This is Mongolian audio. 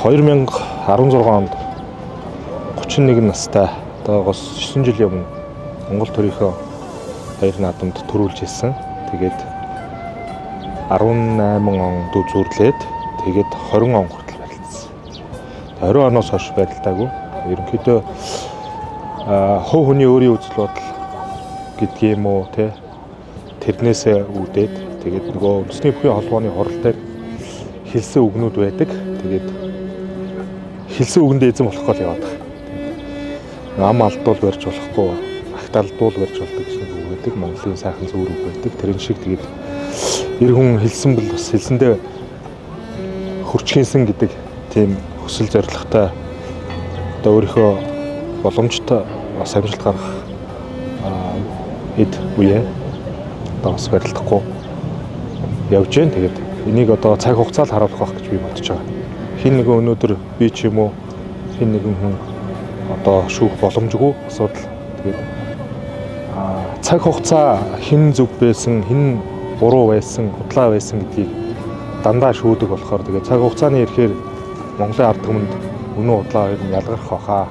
2016 онд 31 настай одоогоос 9 жилийн өмнө Монгол төрийнхөө хоёр наадамд төрүүлж ирсэн. Тэгээд 18 он дүүзүүрлээд тэгээд 20 он хүртэл барилцсан. 20 оноос хойш барилдаагүй. Ерөнхийдөө хувь хүний өөрийн үзэл бодол гэдг юм уу те, тэрнээсээ үүдээд тэгээд нөгөө үндэсний бүхий холбооны хурал дээр хэлсэн үгнүүд байдаг. Тэгээд хэлсэн үгэндээ эзэн болох гол яваад байгаа. Ам алдуул барьж болохгүй, агт алдуул барьж болдог гэж нэг үг байдаг. Монголын сайхан зүүр үг байдаг. Тэрэн шиг тэгээд эр хүн хэлсэн бол бас хэлсэндээ хөрчгийнсэн гэдэг тийм хүсэл зорилготой одоо өөрийнхөө боломжтой бас амжилт гаргах эд үе одоо бас барилдахгүй явж гэн. Тэгээд энийг одоо цаг хугацаанд харуулах байх гэж би бодож байгаа. Хин нэгэн өнөөдөр би ч юм уу, хин нэгэн хүн одоо шүүх боломжгүй асуудал. Тэгээд цаг хугацаа хэн зөв байсан, хэн буруу байсан, худлаа байсан гэдгийг дандаа шүүдэг болохоор тэгээд цаг хугацааны ирэхээр Монголын ард түмэнд үнэн худлаа хоёр нь ялгарх баха.